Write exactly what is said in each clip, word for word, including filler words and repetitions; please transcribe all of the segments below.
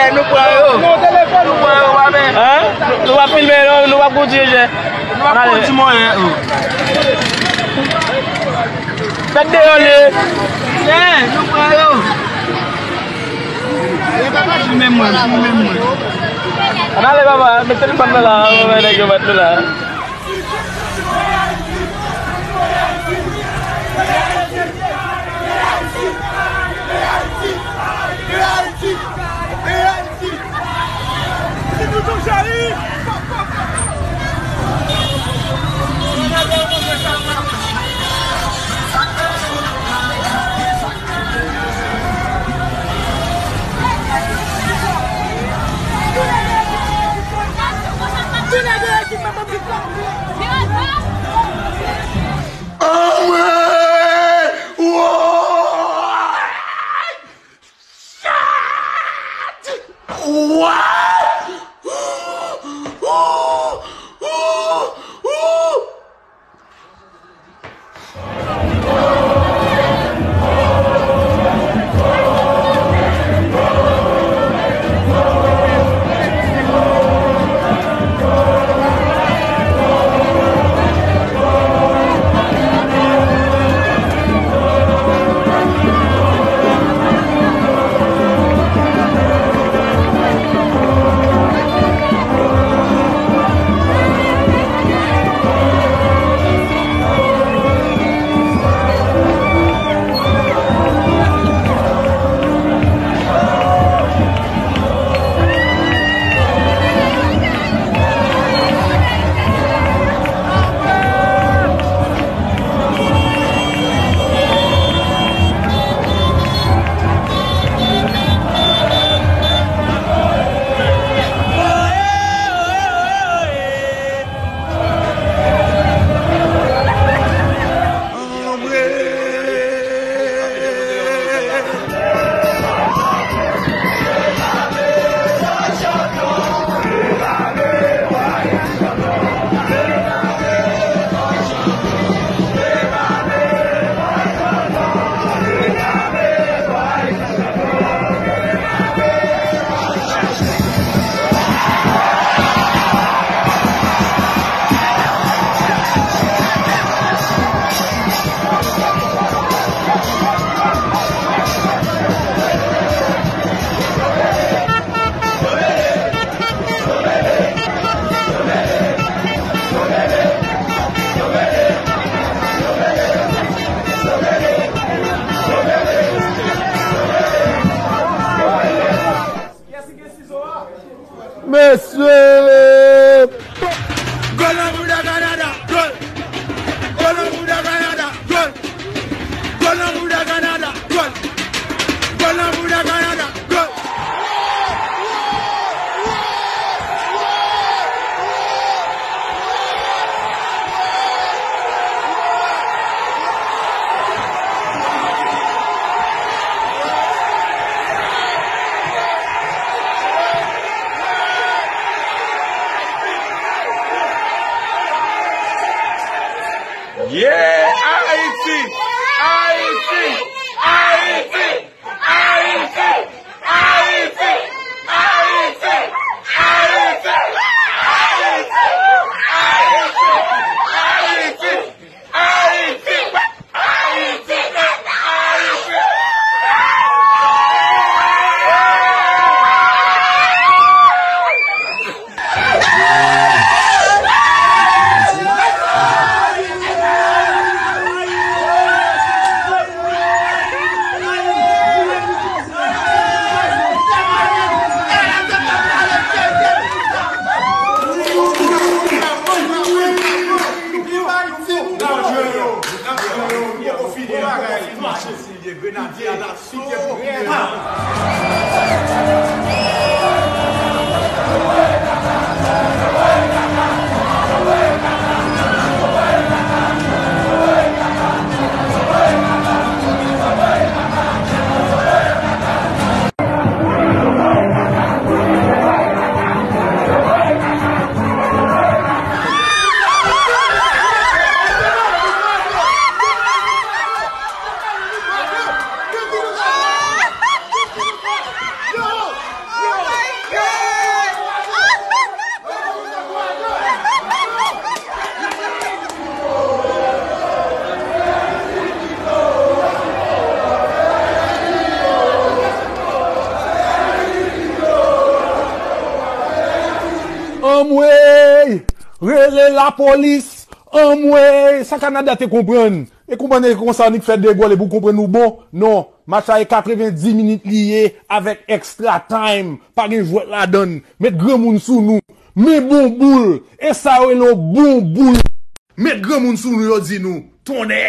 Mòyè, nou pran yo. Nou pran yo, pa men. Hein? Nou pa filme, non, nou pa kontye, jè. Nou pa kontye mòyè, yo. Fèt deyò, le. Jè, nou pran yo. E papa, filme mwen, filme mwen. Ann ale, papa, met telefòn nan la, ann wè nèg yo bat nou la. Anmwey! Woy! Shit! Woy! Grenadye a daso. Anmwey! Rele lapolis! Anmwey! Sa Kanada te konprann. E konprann e konsa annik fè degòl epi w konprann ou bon. Non, match la e katrevenndis minit li ye avèk extra time. Pa gen jwèt ladann. Met granmoun sou nou. Men bon boul. E sa yo rele yon bon boul. Met granmoun sou nou, yo di nou. Tonnè!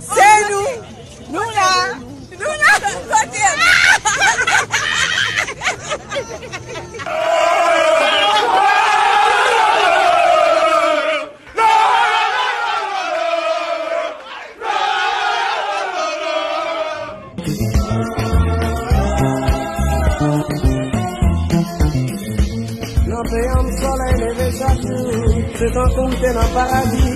Se nou. Nou la. Nou la. Kote m? Nan peyi an, solèy leve chak jou, se tankou m te nan paradi.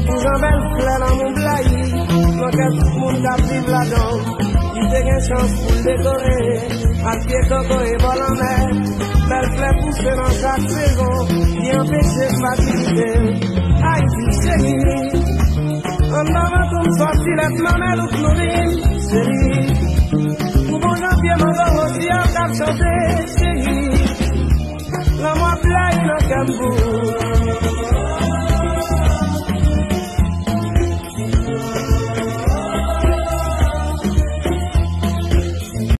Pou jan bèl flè lanmou blayi, nan kè tout moun k ap viv ladan l, li te gen chans pou l dekore ak pye koko e bò lanmè. Bèl flè pouse nan chak sezon, ki anpeche fasilite l. Ayiti cheri, anndan vantou m sòti lèt manmèl ou k nouri m, cheri. Pou bon jan pye mango wosi a k ap chante, cheri. Lanmou ap blayi nan kè m pou ou,